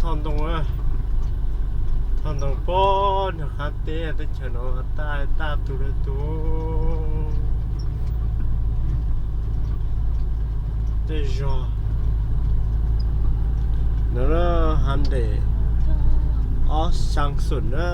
Thoj ntoo, thoj ntoo pog nrog qab teb, teb chaws no taj taj tug rau tug. Tej zog no na, hav nres ob xyaa xum na.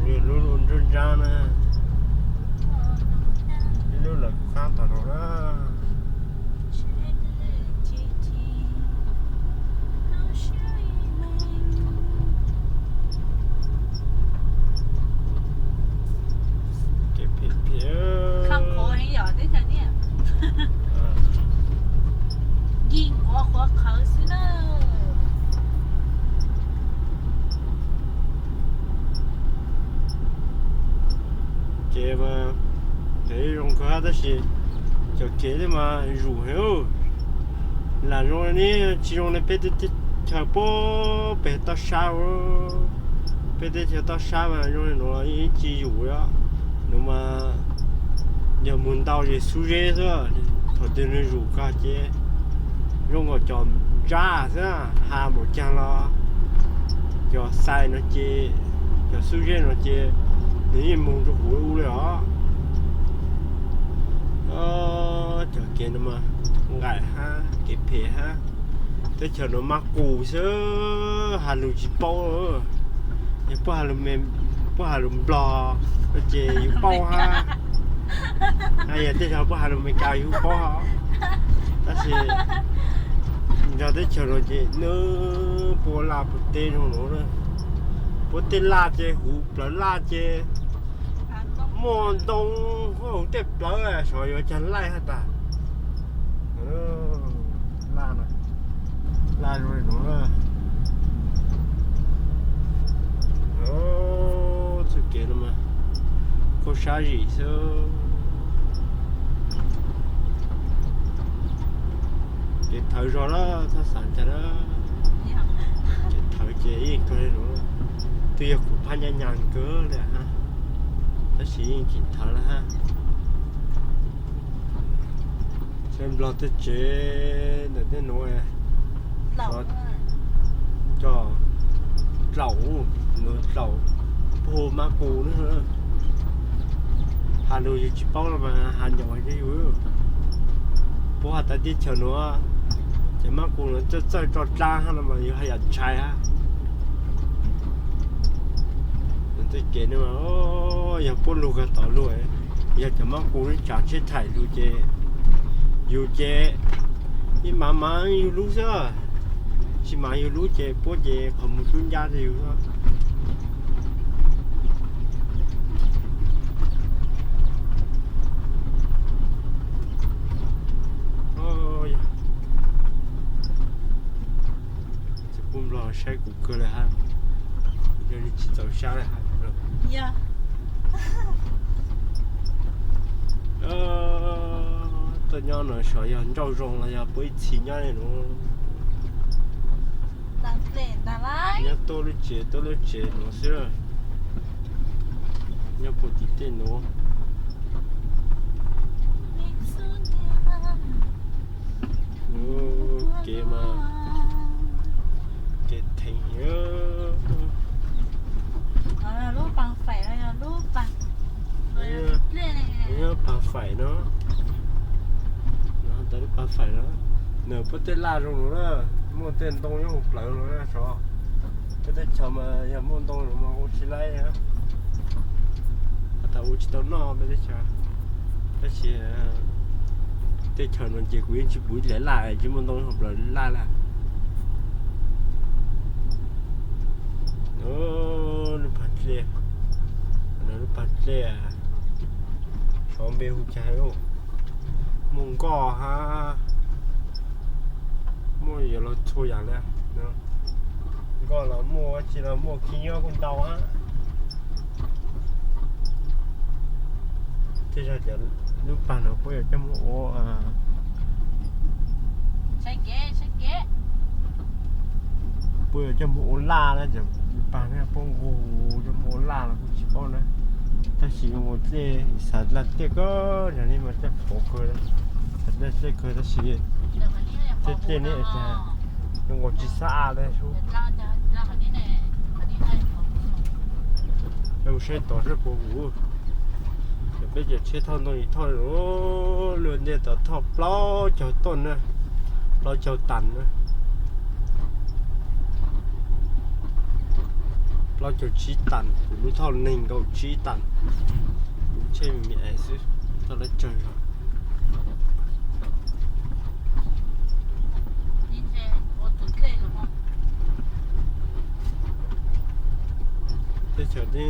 Lub lub nruab nrab na, ib lub lawm qab tom no na. Kev phem phem. Kev mas kev zoo kawg tab sis cov kev mas zuj heev. Lam zoo li tsis zoo li peb tej teb chaws puag pem toj sab. Peb teb chaws toj sab mas zoo li nuav los yeej tsis zuj li. Nuav mas yog moog ntau ces xub zeb xwb. Thaum twg nws zuj kawg ces zoo nkaus cov ntsab xwb, ha npaum caag los cov xais no ces, cov xub zeb no ces nws yeej moog rua huv ub li os. Cov kev no mas nqaim hab kev phem hab. Teb chaws no mab qus xwb, has lug tsis paub. Yog puab has lug Nplog no ces yus paub hab, yog tej zag puab has lug Amelikas yus paub hab. Tab sis nrog teb chaws no ces nws puab laj puab teb zoo nuav, puab tej laj ces huv plawv laj ces muaj ntoo huv tej plawv, saib yuav cag laij hab tas. Laj, laj zoo li nuav. Txoj kev no mas kuj sab zim xwb. Kev thawv zog lawm, txhob xav cas lawm. Kev thawv ces yeej kawg li nuav, twb yog kuv phab nyaj nyag kawg li hab, tab sis yeej tseem thawv lawm hab. Tsheb Nplog tej tsev ntawm tej nuav, cov dlaum, nuav dlaum puag mab qus na. Has lug yus tsis paub los mas has nyaum hais rau yus. Puab has tas teb chaws nuav cov mab qus nuav txawj txawj tso dlaab hab no mas yus haj yam ntshai hab. Tej kev no mas yog puab lug kag tom lug, yog cov mab qus tsav tsheb thaim lug ces yus ces ib mav mav yug lub xwb, tsis mav yug lub ces puab ces qhov muag tub ncab rau yus xwb. Txiv qub Nplog saib kuv kawg li hab, yog li tsis txaus sab li hab. Tuaj nyob no xyov yog nrauj zoo los yog puab ib txhis nyob li nuav. Nyob tuaj lub tsev tuaj lub tsev nuav xwb, nyob puag tim tej nuav. Kev mas kev theev. Nyob Pas Faim no, nyob tas lub Pas Faim no, nws puab tej laj zoo no na, muaj tej ntoo nyob huv plawv no na sov. Peb teb chaws mas yog muaj ntoo no mas ua tsis laib, has tas ua tsis tau noj peb teb chaws. Tab sis teb chaws no ces kuv yeej tsis pum ib daim laj tsis muaj ntoo nyob huv plawv laj laj. Lub pas dlej, lub pas dlej, xyov npe hu cas, muaj nkoj hab, muaj yuav los txhua yam li. Nkoj los muaj, dab tsi los muaj, khib nyob kuj ntau hab. Tej zag cov lub pas no puab yuav coj mus ua, puab yuav coj mus ua laj na, cov pas no puab nqus coj mus ua laj los kuj tsis paub na. Tab sis mus dlej xav dlej dlej kawg nrog nej mas dlej qhuav kawg, xav dlej dlej kawg tab sis tej dlej ne zoo nkaus tsis xab a li sub. Mus saib tod saib puas huv. Ces peb cov tsheb thauj ntoo yim thauj luag ntiaj teb thauj plaub caug toj na, plaub caug tas na, plaub caug tsib tas, kuv lub thauj nees nkaum tsib tas, kuv tsheb me me xwb, thauj lawv tsawg zog. Teb chaws ne,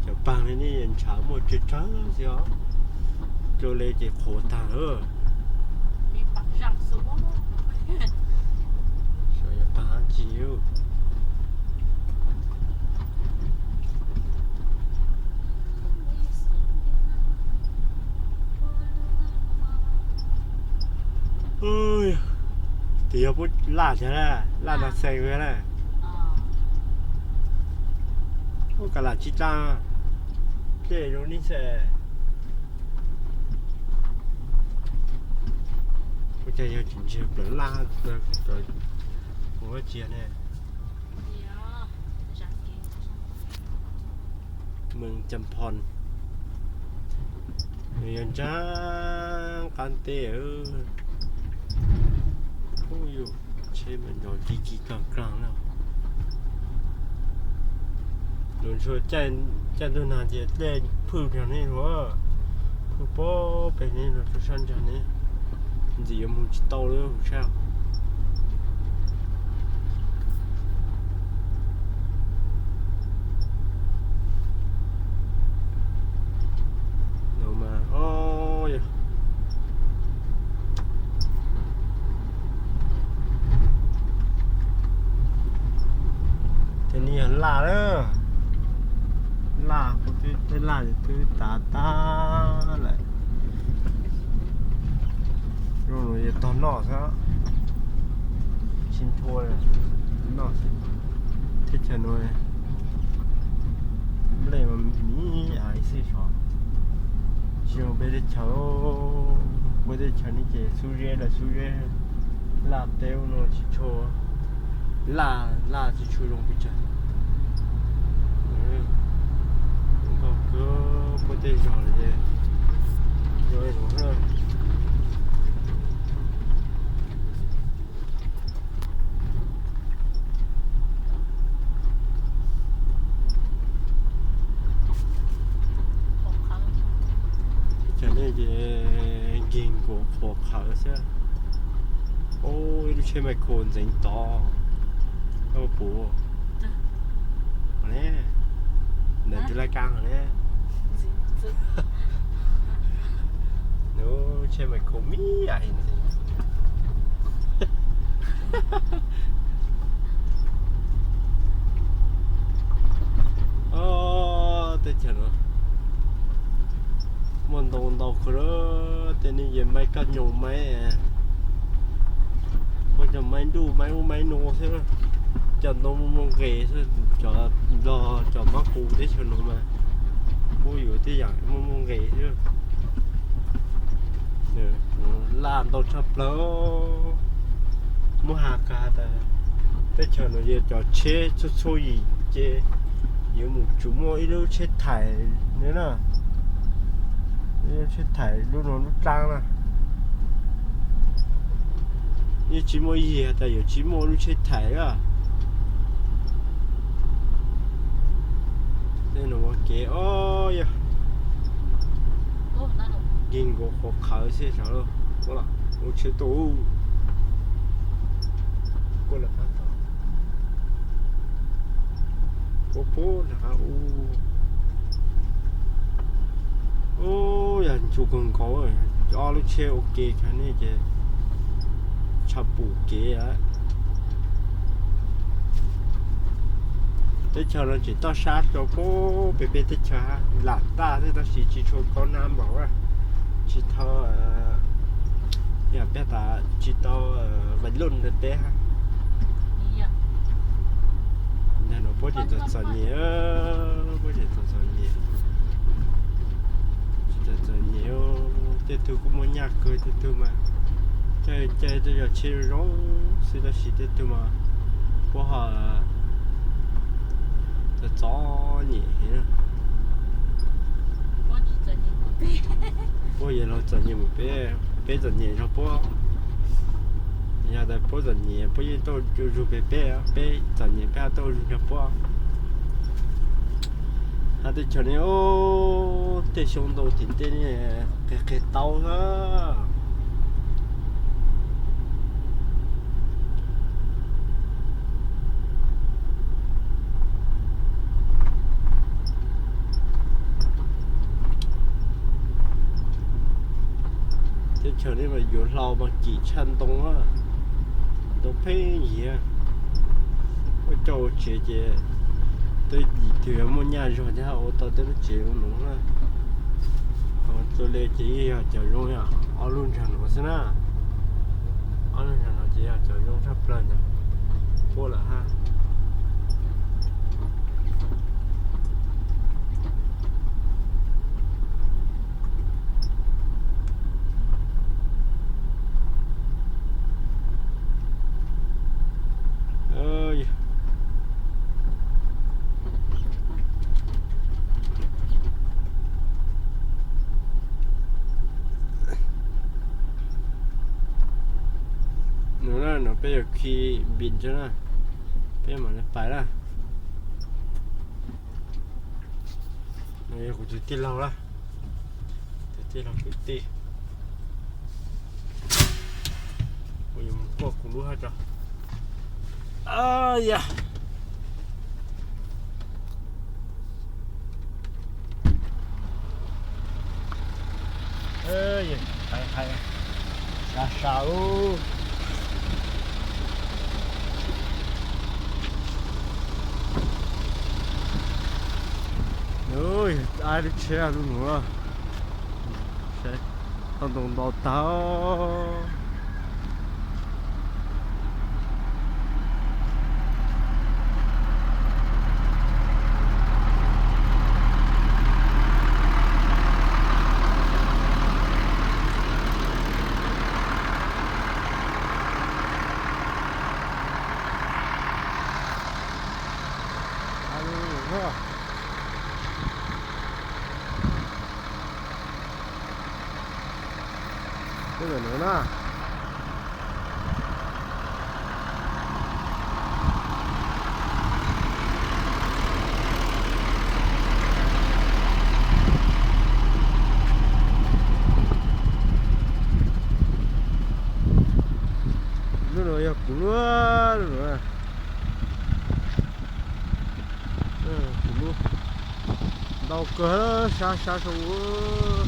cov paag li ne ntshav muaj tsawg tsawg xwb os, dlua le ces qhuav tag lawm. Xyov yog paag dab tsi. Tes yog puab laj tag na, laj no xees na. Puab kav lam tsib dlaab, dlej zoo nej xwb. Ua cas yog tsis ntsiag plaws laj, ua tsis ne. Mees Cas Phoo, nws yog nraag qaab teb. Ub, yus tsheb mas nrov kig kig kaag kaag na. Lug ntshua caij ntug naag ces dlej phwj nraag ne lug, phwj puag peg ne lug rua sab nraag ne, ntxim yuav moog tsis tau lawm huv sab. No mas, o, yog tej ne yog laj lawm, laj, tej laj twb tav tag lawm. Zoo no yog tog noj xwb, tsis nthua, noj xwb. Teb chaws no nplej mas miv ais xwb sov, tsis zoo peb teb chaws. Peb teb chaws ne ces xub zeb lawm xub zeb, laj teb ub no tsis tshua, laj laj tsis tshua zoo pes tsawg. Zoo nkauj kawg, puab tej zog lawm ces zoo zoo na. Teb chaws ne ces nkig nkaus qhuav qhawv xwb. Ub, ib lub tsheb Micro ntxeev tod, puv, ntawm tus laj kab hov ne. Lub tsheb Micro miv ais ntxeev. O, teb chaws no muaj ntoo ntau kawg, tej ne ces maib kaj nyoos maib, muaj cov maib nruj maib ub maib nuav xwb, cov ntoo muaj muaj nqis xwb, cov Nplog cov mab qus teb chaws no mas kuj yuav tej yam muaj muaj nqis xwb. Laj ntau tshaj plaws, muab has kag tas teb chaws no yog cov tsheb txhua txhua yim ces yuav mus tsuas muaj ib lub tsheb thaij no na, ib lub tsheb thaij lub no lub dlaab na. Yeej tsis muaj ib yam tas yuav tsis muaj lub tsheb thaij a. Tej no ua kev o yog nkig nkaus qhuav qhawv xwb sav lauj. Ua tsheb tuaj, kuaj lawm qab tod, puab puab nram qab u. Ub, yog ncu kawg nkaus, ob lub tsheb ua ke kag ne ces tshaj pum kev. Teb chaws no tseem toj sab rau puag pem peb teb chaws lam taj xwb tab sis tsis tshua kaub nab npaum, tsis tau, yog peb tas tsis tau vais luj ntawd peb. Ntawm no puab tseem txom txom nyem, puab tseem txom txom nyem. Tug kuj muaj nyaj kawg, tej tug mas caij caij tej zos tsheb zoo zoo xwb, tab sis tej tug mas puab ho txom txom nyem heev na. Puab yog luag txom nyem mus peb, peb txom nyem zog puab. Yog tas puab txom nyem puab yeej tuaj ua zug pem peb, peb txom nyem peb ho tuaj ua zug nrog puab. Hab teb chaws ne, tej xyoo ntau tim tej ne, qig qig tau hab. Teb chaws ne mas yuav hlau mas kim tshaj ntoo, ntoo pheej yig. Muab coj ua tsev ces twb yim twg muaj nyaj zog ces ua tau tej lub tsev ua nuav na. Ho txua li ces yeej yog cov zoo, ob lub ntsag nuav xwb na. Ob lub ntsag nuav ces yog cov zoo tshaj plawg ntawd puab lawm hab. Nuav na, nuav peb yuav khi npis tso na, peb mam li pais na. Nuav yog kuv tus tij laug na, tus tij laug kwv tij. Kuv yuav mus kuaj kuv lub hab tso. Yog sa sa. Yog ab lub tsheb lub nuav, tau ntoo ntau tag. Peb mus na. Lub no yog kuv lub, lub no kuv lub, ntau kawg, sab sab saum.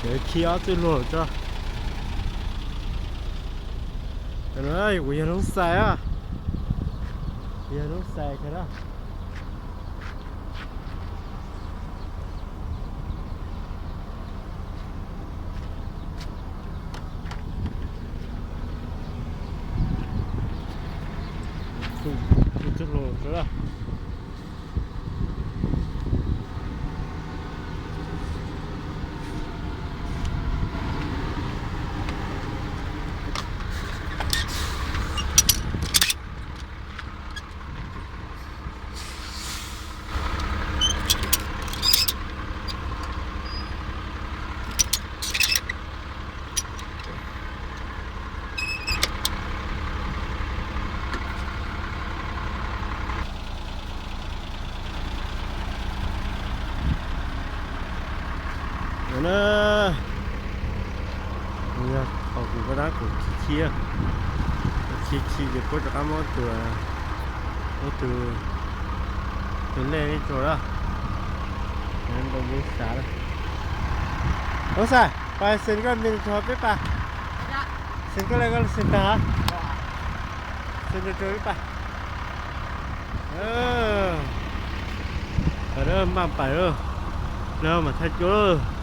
Tseem khi ob txwj luag tso. Kuv yog Loob Xais a, kuv yog Loob Xais kawg na. No na, yog qhov kuv pab dab kuv khi khi, khi khi ces puab rov qab muab tus, muab tus, tus lej tso lawm. Ntoo peb xav lawm. Loob Xais, pais xeem koj npe rau peb pais. Xeem koj le, koj xeem tag, xeem rau peb pais. Npaj pais lawm, lawv mam thaij cuab lawm.